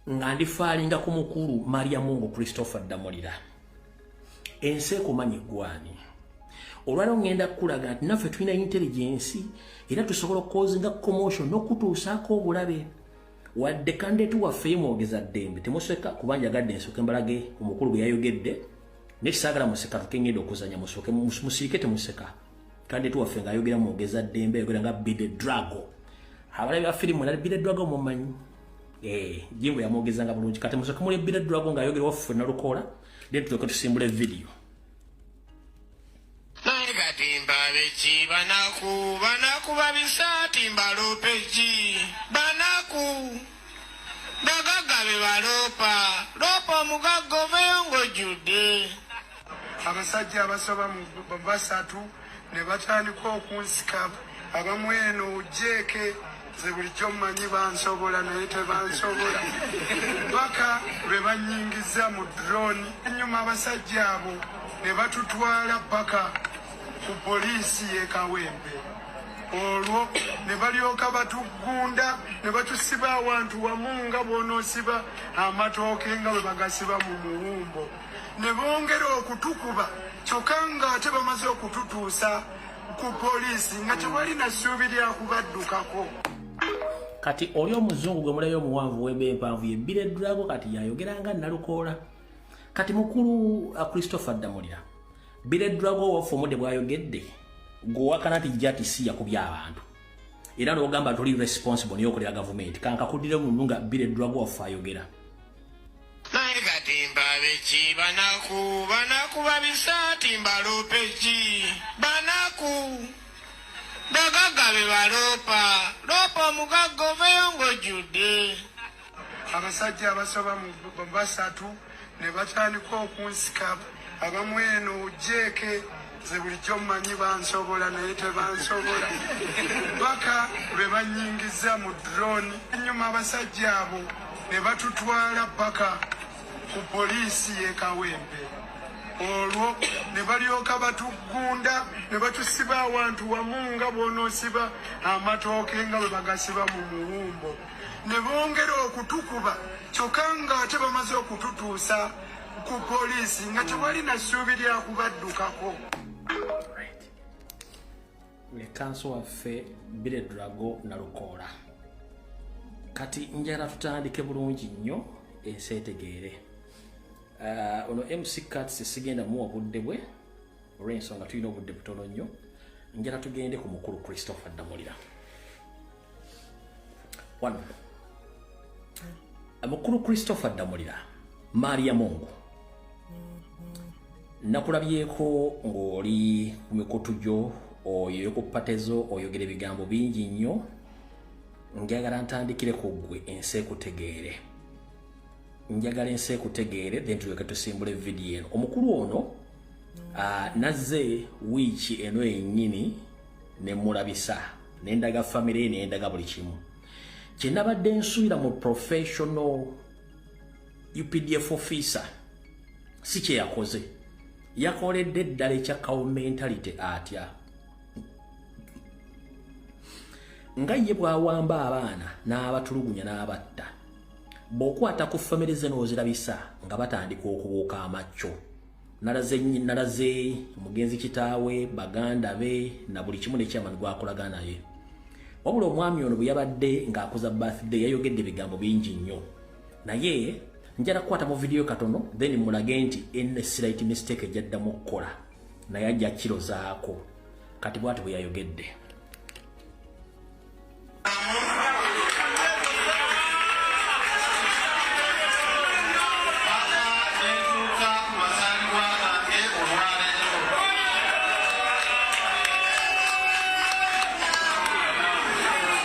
Nga ndifaalinga ku mukulu Mariamungu Christopher Ddamulira. Ensi ekumanyi gwani. Olwaleero ngenda kukulaga nti naffe tulina intelligence era tusobola okukozinga commotion n'okutuusaako obulabe. Wadde candidate waffe ye mwogeza ddembe temuseka, kuba njagadde nsooke mbalage omukulu bwe yayogedde, naye saagala museka, tukengenda okuzanya musooke musirike temuseka. Candidate waffe ng'ayogera mwogeza ddembe, ayogera nga Billy Drago. Abalabi ba firimu nali Billy Drago mumanyi. Jingo yamwogezanga bulungi. Kati musooke muli Billy Drago ng'ayogera waffe Nalukoola, then tulyoke tusimbule video. Naye kati mpabeki banaku banaku babisaati mbalopeki banaku bagagga be baloopa loopa omugagga oveeyo ng'ojjudde. Abasajja abasoba mu basatu ne batandika okunsika, abamu eno jeeke nze bulijjo mmanyi bansobola naye tebansobola, paka lwe bannyingiza mu drone. Ennyuma abasajja abo ne batutwala paka ku poliisi y'e Kawempe, olwo ne balyoka batugunda ne batusiba awantu wamu nga bw'onoosiba amatooke nga bwe bagasiba mu muwumbo, ne bongera okutukuba, kyokka ng'ate bamaze okututuusa ku poliisi nga tewali na ssuubi lya kubaddukako. Kati oli omuzungu gwe mulayo omuwanvu wembe empanvu ye Billy Drago, kati yayogera nga Nalukoola. Kati mukulu Christopher Ddamulira, Billy Drago waffe omudde bw'ayogedde, gw'owakana nti jati si yakubya abantu era n'ogamba toli responsible niyo okolera gavumenti, kankakuddire mu nga Billy Drago waffe ayogera. Naye kati mpabeki banaku banaku babisaati mbalopeki banaku bagagga be baloopa loopa omugagga oveeyo ng'ojjudde. Abasajja abasoba mu basatu ne batandika okunsika, abamu eno jeeke nze bulijjo mmanyi bansobola naye tebansobola, paka lwe bannyingiza mu drone. Ennyuma abasajja abo ne batutwala paka ku poliisi y'e Kawempe, olwo ne balyoka batugunda ne batusiba awantu wamu nga bw'onoosiba amatooke nga bwe bagasiba mu muwumbo, ne bongera okutukuba, kyokka ng'ate bamaze okututuusa ku poliisi nga tewali na ssuubi lya kubaddukako. Kanso waffe Billy Drago Nalukoola. Kati njagala tutandike bulungi nnyo ensi etegeere. Ono MC Kats sigenda muwa budde bwe olw'ensonga tulina obudde butono nnyo. Njagala tugende ku mukulu Christopher Ddamulira. One. Mukulu Christopher Ddamulira, Maria Mungu, nakulabyeko ng'oli ku mikutu gyo oyo ku patezo oyogera ebigambo bingi nnyo. Njagala ntandikire ku ggwe ensi ekutegeere. Njagala ensi ekutegeere, then tuleke tusimbule vidiyo eno. Omukulu ono nazze wiiki eno yennyini ne mulabisa, ne ndaga famire ye, ne ndaga buli kimu. Kye nabadde nsuubira mu professional UPDF officer si kye yakoze. Yakoledde ddala ekya cow mentality. Atya nga ye bw'awamba abaana n'abatulugunya n'abatta, bw'okwata ku famire ze n'ozirabisa nga batandika okubuuka amacco. Nalaze omugenzi kitaawe, baganda be na buli kimu nekyamani gwakolagana naye. Wabula omwami ono bwe yabadde ng'akoza birthday yayogedde ebigambo bingi nnyo, naye njala kukwata mu vidiyo katono then mulage nti ene slight mistake ejjaddamu okukola naye ajja kirozaako. Kati bw'ati bwe yayogedde.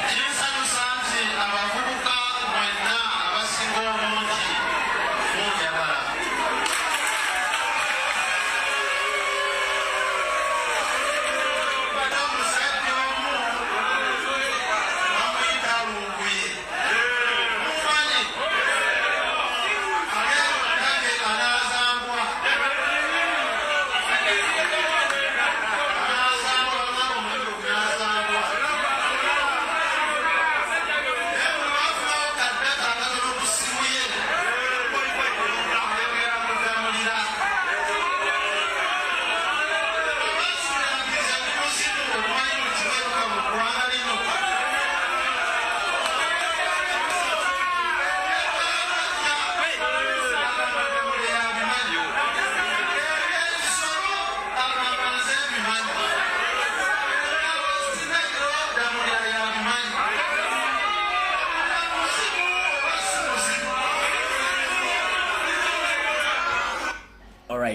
Kinsanyusa nti abavubuka mwenna abasinga obungi munjagala. Omusajja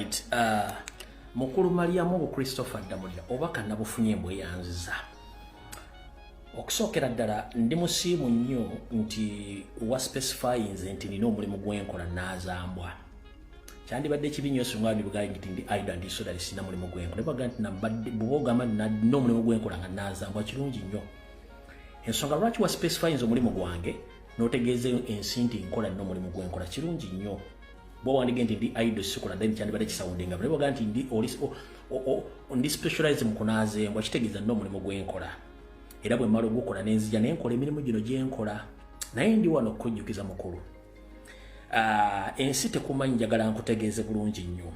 Right, mukulu Maliyamungu Christopher Ddamulira, obubaka nabufunye mbweyanziza. Okusookera ddala ndi musiimu nnyo nti waspecifyinze nti nina omulimu gwenkola naazambwa. Kyandibadde kibi nnyo singa ndibugaye nti ndi idle, ndi so that sina mulimu gwenkola. Naye nti nabadde bw'oba ogamba nina omulimu gwenkola nga naazambwa, kirungi nnyo. Ensonga lwaki waspecifyinze omulimu gwange n'otegeeza ensi nti nkola, nina omulimu gwenkola, kirungi nnyo. Bw'oba wandige nti ndi idle, sikola, then kyandibadde kisoundinga. Naye bw'oga nti ndi oli ndi specialize mu kunaaza embwa, kitegeeza nina omulimu gwenkola, era bwe mmala ogukola nenzija nenkola emirimu gino gyenkola. Naye ndi wano okukujjukiza, mukulu, ensi tekumanyi. Njagala nkutegeeze bulungi nnyo,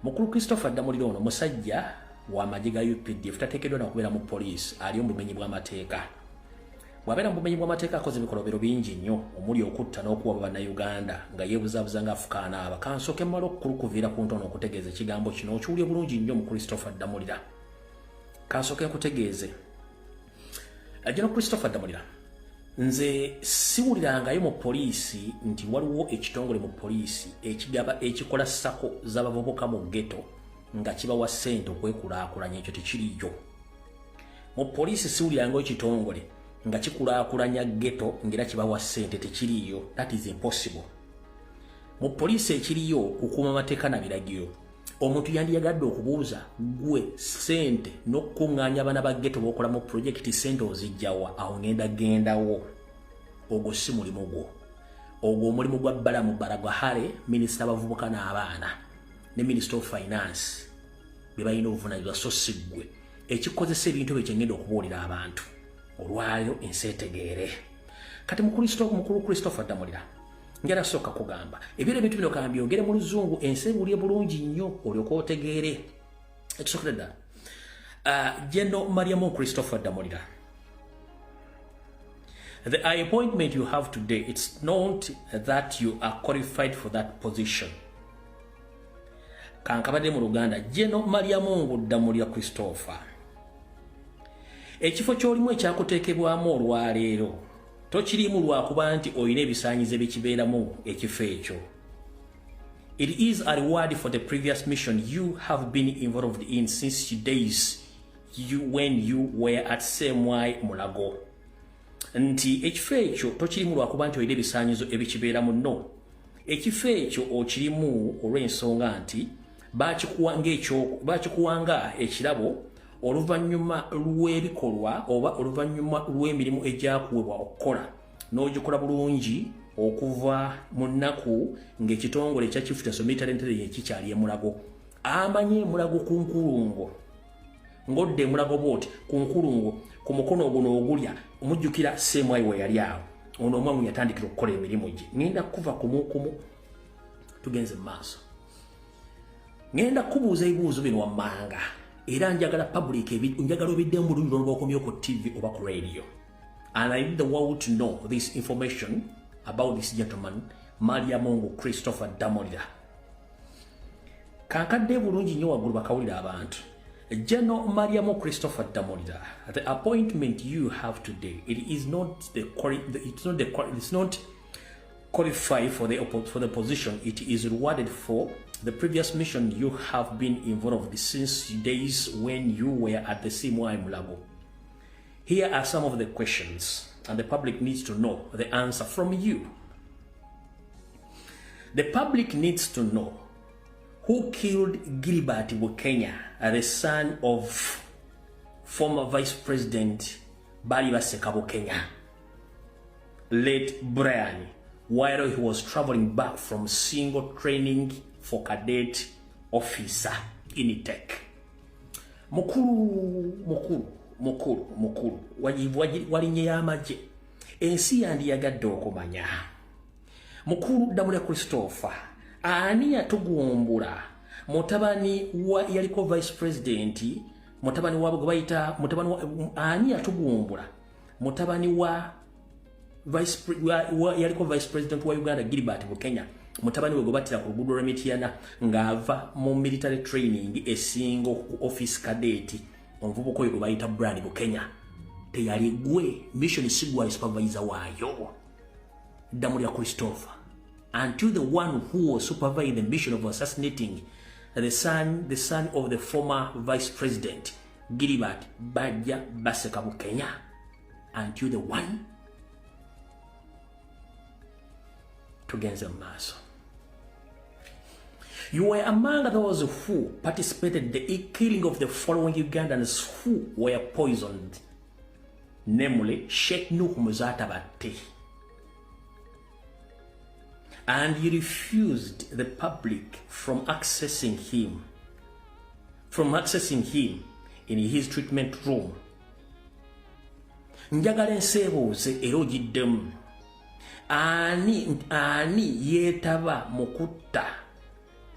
mukulu Christopher Ddamulira. Ono musajja w'amagye ga UPDF, tateekeddwa nakubeera mu poliisi, ali omu bumenyi bw'amateeka. Bw'abeera mu bumenyi bw'amateeka, akoze ebikolobero bingi nnyo, omuli okutta n'okuwaba Bannayuganda nga yeebuzaabuza ng'afukaana aba. Kansooke mmala okukulukuviira ku ntono okutegeeza ekigambo kino, okiwulye bulungi nnyo mu Christopher Ddamulira. Kansooke nkutegeeze, General Christopher Ddamulira, nze siwulirangayo mu poliisi nti waliwo ekitongole mu poliisi ekigaba, ekikola SACCO z'abavubuka mu ghetto nga kibawa ssente okwekulaakulanya. Ekyo tekiriyo mu poliisi. Siwulirangayo ekitongole nga kikulaakulanya ghetto ng'era kibawa ssente, tekiriyo. That is impossible. Mu poliisi ekiriyo kukuuma mateeka na biragiro. Omuntu yandiyagadde okubuuza gwe, ssente n'okukuŋŋaanya abaana ba ghetto b'okolamu projekiti, ssente ozijjawa? Awo ngenda gendawo. Ogwo si mulimu gwo. Ogwo omulimu gwa Balaam Barugahara, minisita abavubuka n'abaana, ne Minister of Finance, be balina obuvunanyizibwa, so si ggwe. Ekikozesa ebintu ebyo kyengenda okubuulira abantu olwayo, ensi etegeere. Kati mukulu Christopher Ddamulira, njala sooka kugamba ebiro ebintu bino kambyogere mu Luzungu, ensi ewulire bulungi nnyo, olyoka otegeere. Ekisookera ddala, General Maliyamungu Christopher Ddamulira, the appointment you have today, it's not that you are qualified for that position. Kankabadde mu Luganda. General Maliyamungu Ddamulira Christopher, ekifo ky'olimu ekyakuteekebwamu olwaleero tokirimu lwakuba nti olina ebisaanyizo ebikibeeramu ekifo ekyo. It is a reward for the previous mission you have been involved in since days you, when you were at CMI Mulago. Nti ekifo ekyo tokirimu lwakuba nti olina ebisaanyizo ebikibeeramu. No, ekifo ekyo okirimu olw'ensonga nti bakikuwanga ekirabo oluvannyuma lw'ebikolwa oba oluvannyuma lw'emirimu egyakuwebwa okukola n'ogikola bulungi okuva mu nnaku ng'ekitongole ekya Chieftaincy Military Intelligence kikyali Emulago. Amanyi Emulago ku nkulungo, ng'odda Emulago bwoti ku nkulungo, ku mukono ogwo n'ogulya, omujjukira CMI we yali awo. Ono omwamu yatandikira okukola emirimu gye. Ŋŋenda kuva kumukumu, tugenze mu maaso. Ŋŋenda kubuuza ebibuuzo bino wammanga, era njagala public, njagala obiddemu bulungi lwoba okomye ku TV oba ku radio. And I need the world to know this information about this gentleman, Maliyamungu Christopher Ddamulira. Kankadde bulungi nnyo waggulu bakawulira abantu. General Maliyamungu Christopher Ddamulira, the appointment you have today, it's not qualify for the position. It is rewarded for the previous mission you have been involved since days when you were at the CMI Mulago. Here are some of the questions, and the public needs to know the answer from you. The public needs to know who killed Gilbert Bukenya, the son of former Vice President Balibaseka Bukenya, late Brian, while he was traveling back from Ssingo training for cadet officer in tech. Mukulu, mukulu, mukulu, mukulu, walinye y'amagye, ensi yandiyagadde okumanya. Mukulu Ddamulira Christopher, ani yatugumbula mutabani wa yaliko Vice President, mutabani wa gwe bayita mutabani wa, ani yatugumbula mutabani wa vice wa yaliko Vice President wa Uganda, Gilbert Bukenya, mutabani we gwe battira ku luguudo lw'e Mityana ng'ava mu military training e Ssingo ku office cadet, omuvubuka oyo gwe bayita Brian Bukenya? Teyali gwe mission, sigwa supervisor waayo? Ddamulira Christopher, Until the one who was supervising the mission of assassinating the son of the former vice president, Gilbert Bajja Baseka Bukenya. Until the one tugenze maaso. You were among those who participated in the killing of the following Ugandans who were poisoned, namely Sheikh Nuhu Muzaata Batte. And you refused the public from accessing him in his treatment room. Njagala enseebuuze era ogiddemu. Ani yeetaba mu kutta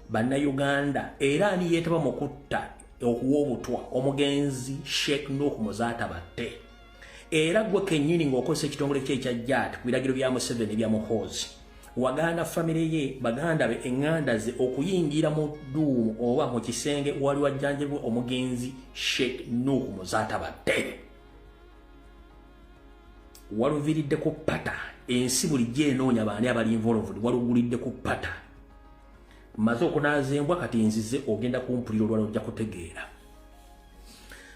Bannayuganda era ani yeetaba mu kutta okuwa obutwa omugenzi Sheikh Nuhu Muzaata Batte? Era gwe kennyini ng'okozesa ekitongole kye ekya JAT ku biragiro bya Museveni ebya Muhoozi, wagaana famire ye, baganda be, eŋŋanda ze okuyingira mu dduumu oba mu kisenge wali wajjanjabwa omugenzi Sheikh Nuhu Muzaata Batte. Waluviiriddeko pata ensi bulijjo enoonya baani abali involved, waluguliddeko pata. Maze okunaaza embwa kati nzize ogenda kumpulira olwala ojja kutegeera.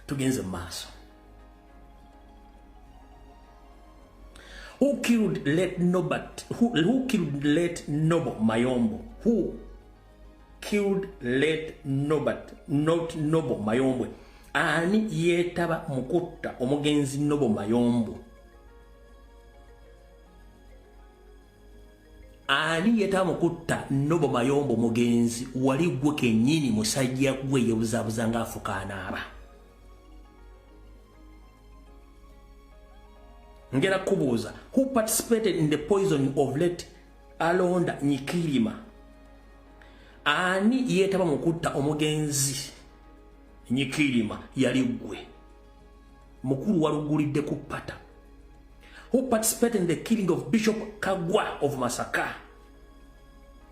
Tugenze mu maaso. Who killed late Norbert? Who killed late Noble Mayombo? Who killed late Norbert? Not Noble Mayombo. Ani yeetaba mu kutta omugenzi Noble Mayombo? Ani yeetaba mu kutta Noble Mayombo mugenzi wali gwe kennyini musajja gwe yebuzaabuza ng'afuka anaaba? Ngera kubuuza, who participated in the poisoning of late Alonda Nyikirima? Ani yeetaba mu kutta omugenzi Nyikirima? Yali ggwe mukulu walugulidde ku pata. Who participated in the killing of Bishop Kagwa of Masaka?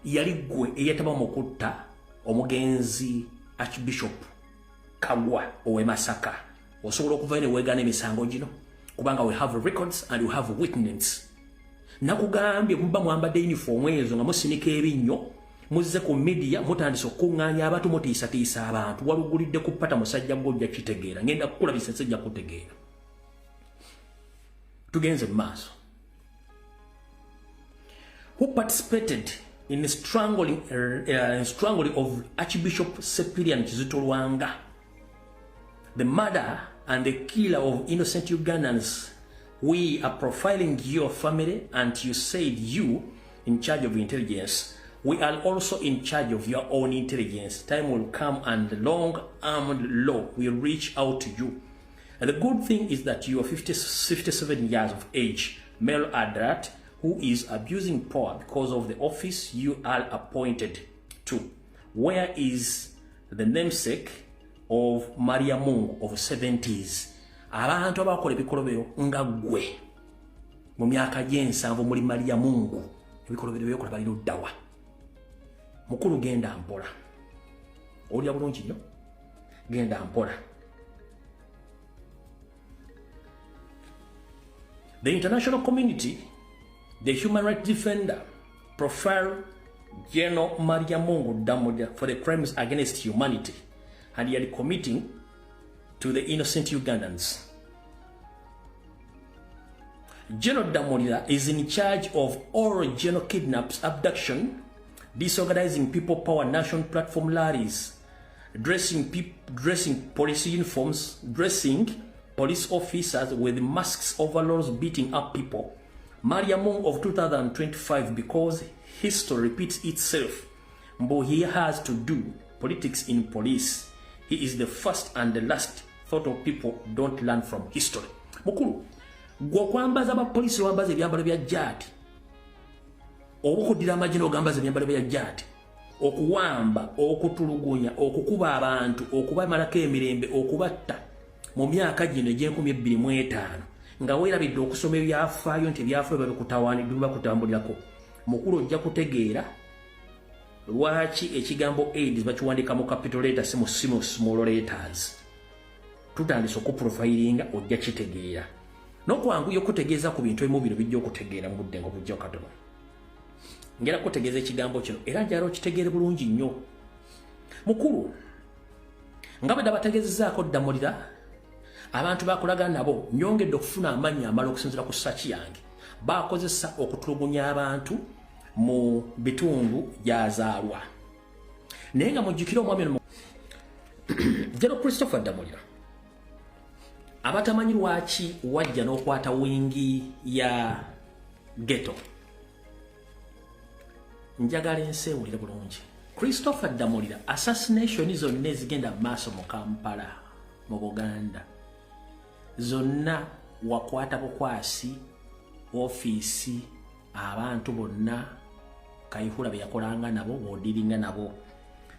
Yali ggwe eyeetaba mu kutta omugenzi Archbishop Kagwa ow'e Masaka. Osobola okuvayo ne weegaana emisango gino kubanga we have records and we have witness. Nakugambye muba mwambadde uniform ezo nga musinika ebinnyo, muzze ku media mutandise okuŋŋaanya abantu, mutiisatiisa abantu. Walugulidde ku pata musajja gwe ojja kitegeera. Ngenda kukulabisa ensi ejja kutegeera. Tugenze mu maaso. Who participated in the strangling of Archbishop Cyprian Kizito Lwanga, the murder and the killer of innocent Ugandans? We are profiling your family, and you said you in charge of intelligence. We are also in charge of your own intelligence. Time will come and the long-armed law will reach out to you. And the good thing is that you are 57 years of age, male adult, who is abusing power because of the office you are appointed to. Where is the namesake of Maria Mungu of 70s? Abantu abakola ebikolobero nga ggwe mu myaka gy'ensanvu muli Maria Mungu, ebikolobero byokola bali luddawa? Mukulu genda mpola. Olya bulungi nnyo, genda mpola. The international community, the human rights defender, profile General Maria Mungu Damulira for the crimes against humanity and he are committing to the innocent Ugandans. General Damulira is in charge of all general kidnaps, abduction, disorganizing people power nation platform rallies, dressing police uniforms, dressing police officers with masks, overalls, beating up people. Maria Mungu of 2025, because history repeats itself, but he has to do politics in police. He is the first and the last thought of people don't learn from history. Mukulu, gwe okwambaza abapoliisi wambaza ebyambalo bya JAT, oba okuddira amagye n'ogambaza ebyambalo bya JAT, okuwamba, okutulugunya, okukuba abantu, okubamalako emirembe, okubatta mu myaka gino egy'e 2005 nga weerabidde okusoma ebyafaayo nti ebyafaayo babikutambulirako. Mukulu ojja kutegeera lwaki ekigambo AIDS bakiwandiika mu capital letters si mu small letters. Tutandise okuprofilinga ojja kitegeera. N'okwanguya okutegeeza ku bintu ebimu bino bijja okutegeera mu budde nga bujja katono. Ngera kutegeeza ekigambo kino era njagala okitegeere bulungi nnyo. Mukulu, nga bwe ndabategeezezaako Ddamulira, abantu bakolagana nabo nyongedde okufuna amannya amala okusinziira ku search yange, bakozesa okutulugunya abantu mu bitundu gy'azaalwa. Naye nga mujjukire omwami ono General Christopher Ddamulira, abatamanyi lwaki wajja n'okwata wing ya ghetto, njagala ensi ewulire bulungi. Christopher Ddamulira, assassination zonna ezigenda mu maaso mu Kampala, mu Buganda, zonna wakwata bukwasi ofiisi abantu bonna Kayihura be yakolanga nabo, b'odealinga nabo.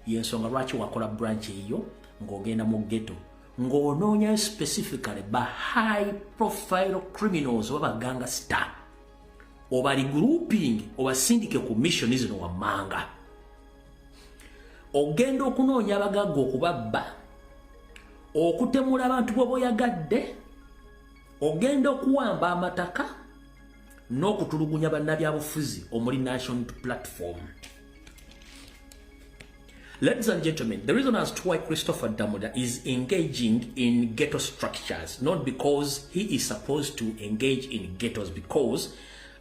Yensonga lwaki wakola branch eyo ng'ogenda mu ghetto ng'onoonya specifically ba high profile criminals oba ba gangster, oba regrouping, obasindike ku mission zino wammanga. Ogenda okunoonya abagagga okubabba, okutemula abantu bw'oba oyagadde, ogenda okuwamba amataka n'okutulugunya bannabyabufuzi omuli National Platform. Ladies and gentlemen, the reason as to why Christopher Ddamulira is engaging in ghetto structures, not because he is supposed to engage in ghettos, because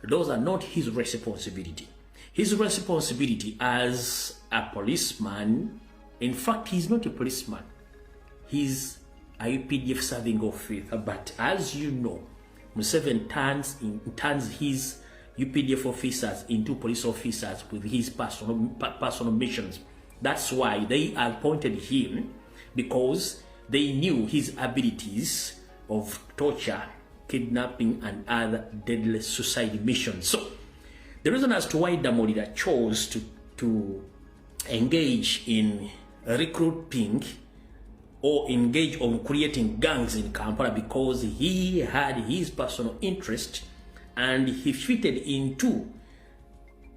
those are not his responsibility. His responsibility as a policeman, in fact, he's not a policeman. He's a UPDF serving officer, but as you know, Museveni turns his UPDF officers into police officers with his personal missions. That's why they appointed him, because they knew his abilities of torture, kidnapping, and other deadly suicide missions. So, the reason as to why Ddamulira chose to engage in recruiting or engage on creating gangs in Kampala, because he had his personal interest and he fitted into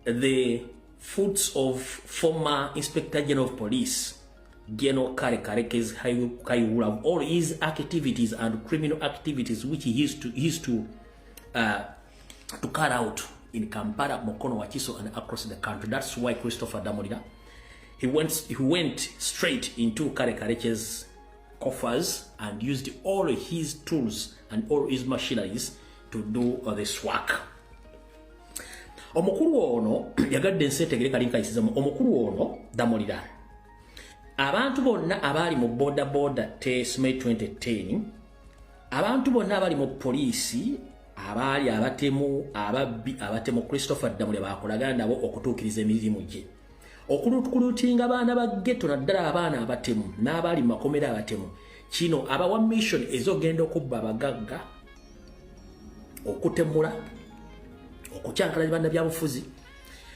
the foots of former Inspector General of Police, General Kale Karekezi Kayihura, of all his activities and criminal activities which he used to carry out in Kampala, Mukono, Wakiso, and across the country. That's why Christopher Ddamulira, he went straight into Kale Karekezi's coffers and used all his tools and all his machineries to do this work. Omukulu ono yagadde ensi etegere kalinkayisizamu. Omukulu ono Ddamulira, abantu bonna abaali mu boda boda tesme 2010, abantu bonna abali mu poliisi, abaali abatemu, ababbi, abatemu, Christopher Ddamulira bakolagana nabo okutuukiriza emirimu gye, okurecruitinga abaana ba ghetto, naddala abaana abatemu n'abaali mu makomera abatemu. Kino abawa mission ezogenda okubba abagagga, okutemula, okukyankalanya bannabyabufuzi,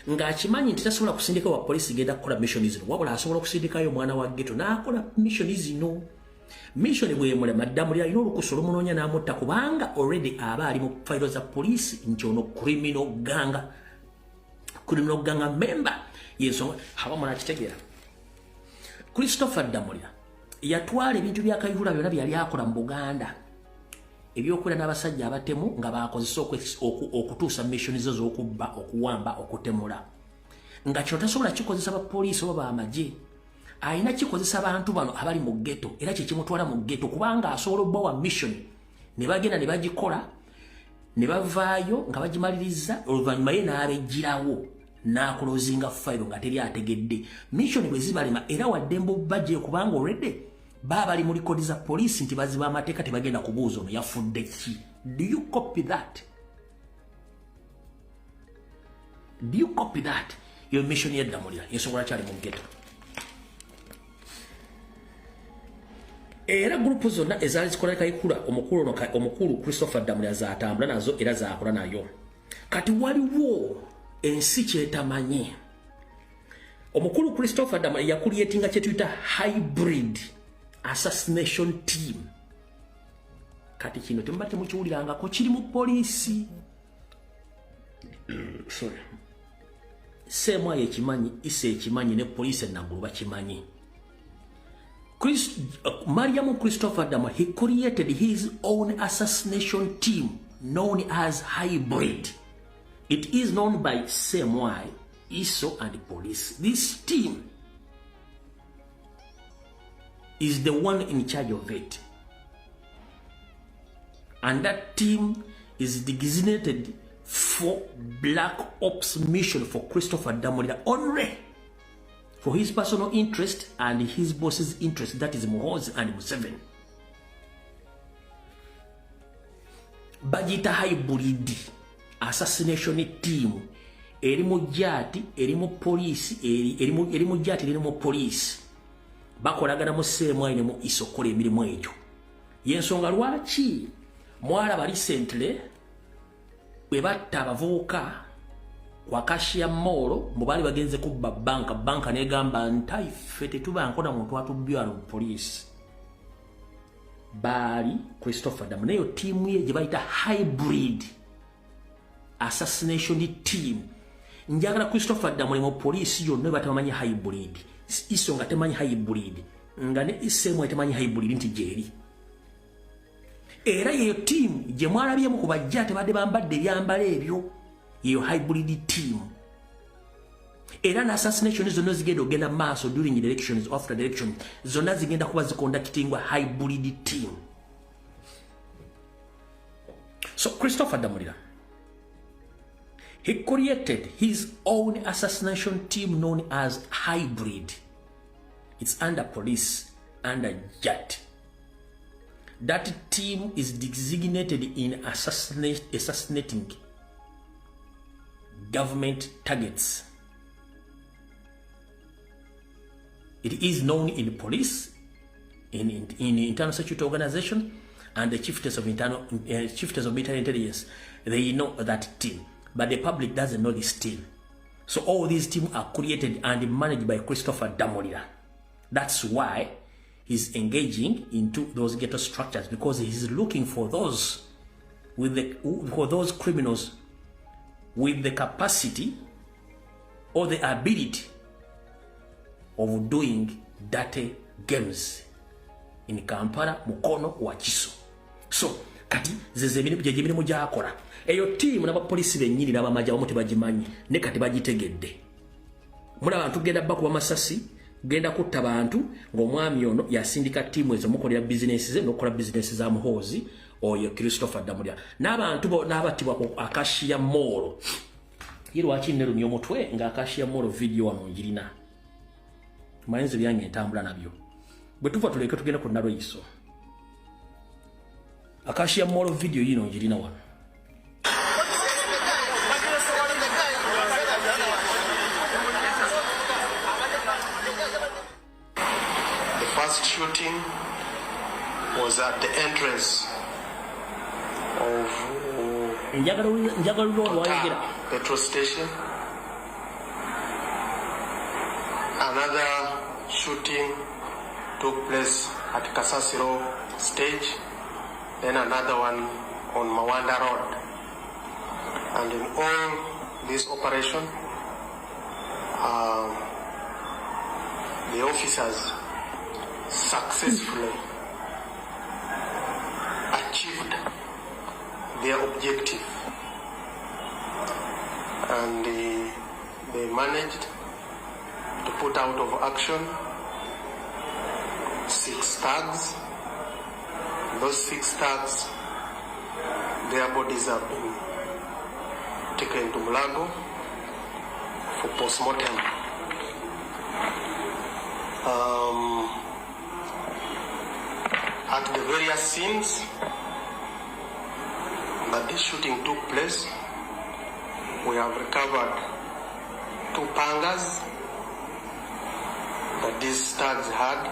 ng'akimanyi nti tasobola kusindika wa poliisi genda kukola mission zino, wabula asobola okusindikayo omwana wa ghetto n'akola mission zino. Mission bwemulema, Ddamulira alina olukusa olumunoonya n'amutta, kubanga already aba ali mu fayiro za poliisi nti ono criminal gang member. Yensonga aba munakitegeera. Christopher Ddamulira yatwala ebintu bya Kayihura byonna byali akola mu Buganda, ebyokwera n'abasajja abatemu nga bakozesa okutuusa mission zo z'okubba, okuwamba, okutemula, nga kino tasobola kikozesa bapoliisi oba bamagye, alina kikozesa bantu bano abali mu ghetto. Era kyekimutwala mu ghetto, kubanga asobola obbawa mission ne bagenda ne bagikola ne bavaayo nga bagimaliriza, oluvannyuma ye n'abejjirawo n'aclosinga fayiro nga teri ategedde. Mission bwe zibalema, era waddembe obbajje, kubanga already baba bali mu likodi za poliisi nti baziba amateeka, tebagenda kubuuza ono yafudde ki. Do you copy that? Do you copy that? Yo mission ya Ddamulira, yensobola kyali mu ghetto. Era group zonna ezaali zikola Kayihura, omukulu ono, omukulu Christopher Ddamulira zatambula nazo era zakola nayo. Kati waliwo ensi kyetamanyi. Omukulu Christopher Ddamulira yacreatinga kyetuyita hybrid assassination team. Kati kino temuba temukiwulirangako, kiri mu poliisi. Sorry, seemwayo ekimanyi, isa ekimanyi, ne poliisi enaggulu bakimanyi. Mariamu Christopher Ddamulira, he created his own assassination team known as hybrid. It is known by CMY. ISO and police. This team is the one in charge of it. And that team is designated for Black Ops mission for Christopher Damulira only for his personal interest and his boss's interest, that is Muhoozi and Museveni. Bagiyita hybrid assassination team. Eri mu JATT, eri mu police, eri mu JATT, eri mu police. Bakolagana mu CMI ne mu ISO kola emirimu egyo. Yensonga lwaki mwalaba recently bwe batta abavubuka ku Acacia Mall mu baali bagenze kubba banka, banka negamba nti ffe tetuba na muntu atubbye wano mu police. Baali Christopher Damu neyo ttiimu ye gye bayita hybrid assassination team. Njagala Christopher Damu mu poliisi yonna batamanyi hybrid, ISO nga temanyi hybrid, nga ne ISM temanyi hybrid nti gyeri. Era yeyo ttiimu gye mwalabyemu ku bajja tebadde bambadde ebyambalo ebyo, yeyo hybrid team. Era na assassination zonna zigenda ogenda maaso during the elections, after the election, zonna zigenda kuba ziconductingwa hybrid team. So Christopher Damulira, he created his own assassination team known as hybrid. It's under police, under JATT. That team is designated in assassinating government targets. It is known in police, in internal security organization, and the chieftains of chieftains of military intelligence. They know that team, but the public doesn't know this team. So all these teams are created and managed by Christopher Damulira. That's why he's engaging into those ghetto structures, because he's looking for those for those criminals with the capacity or the ability of doing dirty games in Kampala, Mukono, Wakiso. So kati zeze emirimu gy'akola. Eyo ttiimu n'abapoliisi bennyini n'abamagye abamu tebagimanyi, ne kati bagitegedde. Mulaba abantu genda bakuba masasi, genda kutta bantu, ng'omwami ono yasindika ttiimu ezo mukolera bizinesi ze n'okukola bizinesi za Muhoozi oyo Christopher Damulira. N'abantu n'abattibwa ku Acacia Mall. Ye lwaki nnerumya omutwe nga Acacia Mall video wano ngirina? Mayinza byange entambula nabyo. Bwe tuva tuleke tugenda ku Nalweyiso. Acacia Mall video yino ngirina wano. The first shooting was at the entrance of petrol station. Another shooting took place at Kasasiro stage, then another one on Mawanda Road. And in all this operation, the officers successfully achieved their objective, and they managed to put out of action 6 thugs. Those 6 thugs, their bodies have been taken to Mulago for postmortem. At the various scenes that this shooting took place, we have recovered 2 pangas that these thugs had.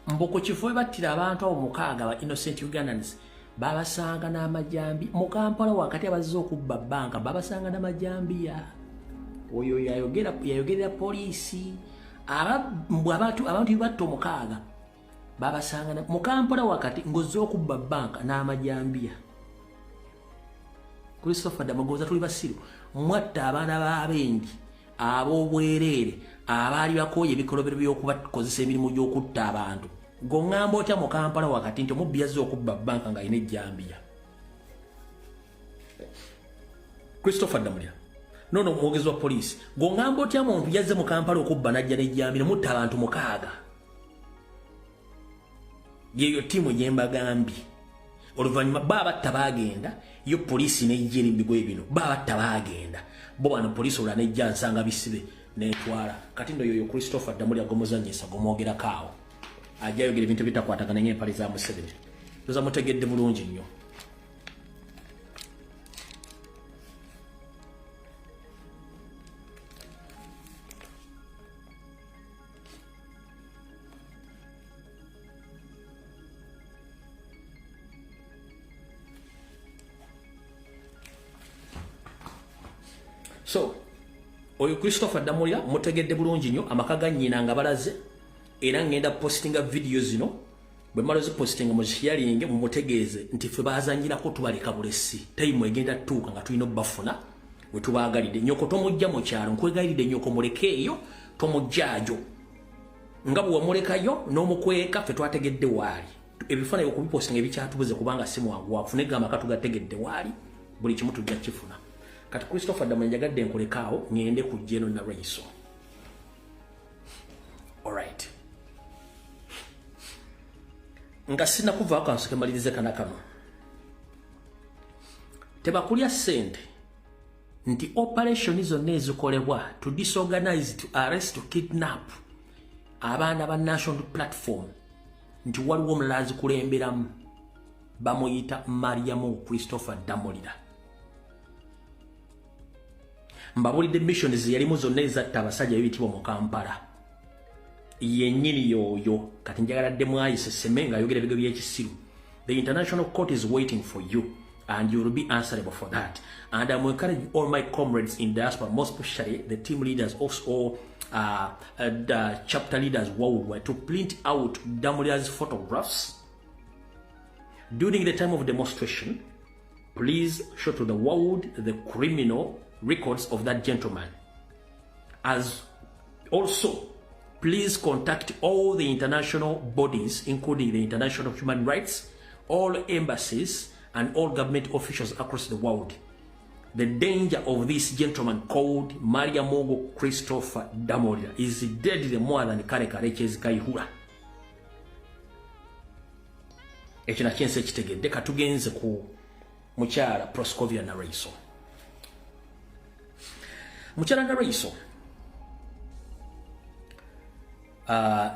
Mbu ku kifo we battira abantu abo mukaaga ba innocent Ugandans, babasanga n'amajambi mu Kampala wakati abazze okubba banka, babasanga n'amajambiya. Oyo yayogerera poliisi. Abantu batta omukaaga babasanga mu Kampala wakati ng'ozze okubba banka n'amajambiya. Christopher Damugoza tuli basiru, mwatta abaana b'abendi ab'obwereere abaali bakooye ebikolobero by'okubakozesa emirimu gy'okutta abantu. Gongamba otya mu Kampala wakati nti omubbi yazze okubba banka ng'alina ejjambiya? Christopher Damulira Nono mwogezi wa poliisi, gongamba otya muntu yazze mu Kampala okubba najja n'ejjambi mutta abantu 6? Yeyo ttiimu gye mbagambye. Oluvannyuma baabatta baagenda, yo poliisi n'ejja eri mu bigoye bino. Baabatta baagenda bo bano, poliisi olwa nejja nsanga bisibe n'etwala. Kati ndo yoyo Christopher Ddamulira gomuzannyisa gomwogerako awo, ajja ayogera ebintu bitakwatagana ng'empale za Museveni. Toza mutegedde bulungi nnyo. So oyo Christopher Ddamulira mutegedde bulungi nnyo, amaka ga nnyina nga balaze, era ngenda postinga video zino. Bwe mmala zipostinga muzisharinge, mumutegeeze nti ffe baazanyirako tubaleka bulesi. Tayimu egenda tuuka nga tulina obbafuna we tubaagalidde. Nnyoko tomujja mu kyalo, nkwegayiridde, nnyoko muleke eyo, tomujjaajo nga bwe wamulekayo n'omukweka. Ffe twategedde waali, ebifaananyi okubipostinga ebikyatubuze kubanga si mwangu wafune gamba amaka tugategedde waali, buli kimu tujja kifuna. Kati Christopher Ddamulira njagadde nkulekaawo ŋŋende ku General Nalweyiso. Alright, nga sinakuvaako kansoke malirize kana kano. Tebakulya ssente nti operation zonna ezikolebwa to disorganize, to arrest, to kidnap abaana ba National Platform, nti waliwo omulala azikulemberamu, bamuyita Mariamu Christopher Ddamulira. Mbabulidde missions yalimu zonna ezatta abasajja b'ebitiibwa mu Kampala, yennyini yoyo. Kati njagala ddemu ayise seme ng'ayogera ebigo by'ekisiru. The international court is waiting for you and you will be answerable for that. And I'm encouraging all my comrades in diaspora, most especially the team leaders also, the chapter leaders worldwide, to print out Ddamulira's photographs during the time of demonstration. Please show to the world the criminal records of that gentleman. As also, please contact all the international bodies, including the international human rights, all embassies, and all government officials across the world. The danger of this gentleman called Maliyamungu Christopher Ddamulira is deadly more than Kale Karekezi Kayihura. Ekyo nakyo ensi ekitegedde. Katugenze ku mukyala Proscovia Nalweyiso. Mukyala Nalweyiso,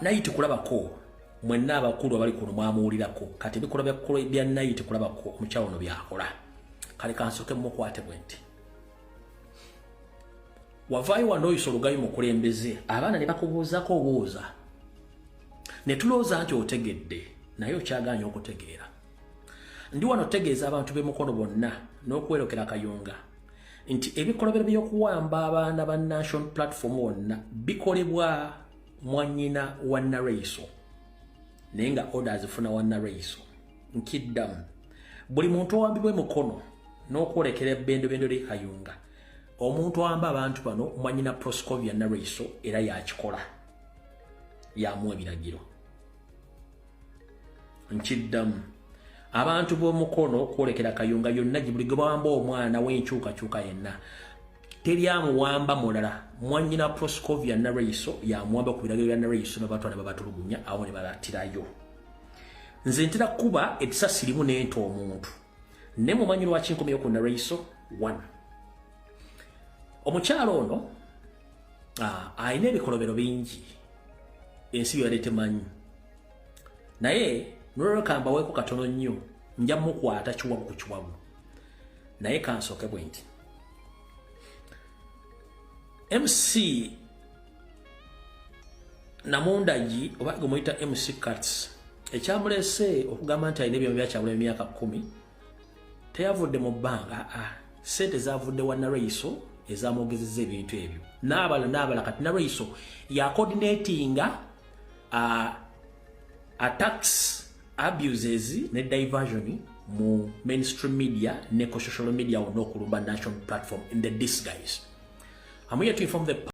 Nayiti kulabako, mwenna abakulu abali kuno mwamuwulirako. Kati ebikolwa bya Nayiti kulabako omukyala ono byakola, kale kansooke mumukwate bwe nti wavaayo wano oyisa olugabi mukulembeze, abaana ne bakubuuzako obuuza ne tulowooza nti otegedde, naye okyagaanya okutegeera. Ndi wano otegeeza abantu b'emukono bonna n'okwerokera Kayunga nti ebikolobero by'okuwamba abaana ba National Platform bonna bikolebwa mwannyina wa Nalweyiso, naye nga order azifuna wa Nalweyiso. Nkiddamu, buli muntu owambibwa emukono n'okwolekera ebbendobendo ly'e Kayunga, omuntu awamba abantu bano mwannyina Proscovia Nalweyiso, era yakikola, yamuwa ebiragiro. Nkiddamu, abantu b'omukono okwolekera Kayunga yonna gye buli gwe bawamba omwana w'enkyukakyuka yenna, teri amuwamba mulala, mwannyina Proscovia Nalweyiso yamuwamba ku biragiro bya Nalweyiso, ne batwala ne babatulugunya awo ne babattirayo. Nze ntera kuba ekisasi limu n'enta omuntu ne mumanyi lwaki nkomyeyo ku Nalweyiso. One, omukyalo ono alina ebikolobero bingi ensi byebadde temanyi, naye nolwekamba mbaweeko katono nnyo, nja mukwata kiwagu ku kiwagu. Naye kansooke bwe nti MC Namundagi oba gwe MC Cats, ekyamuleese okugamba nti alina ebyuma byakyabula emyaka 10, teyavudde mu bbanga, aa, sente zavudde wa Nalweyiso ezamwogezeza ebintu ebyo n'abala n'abala. Kati Nalweyiso yacoordinatinga attacks, abuses ne diversion mu mainstream media ne ku social media wonna okulumba National Platform in the disguise. I'm here to inform the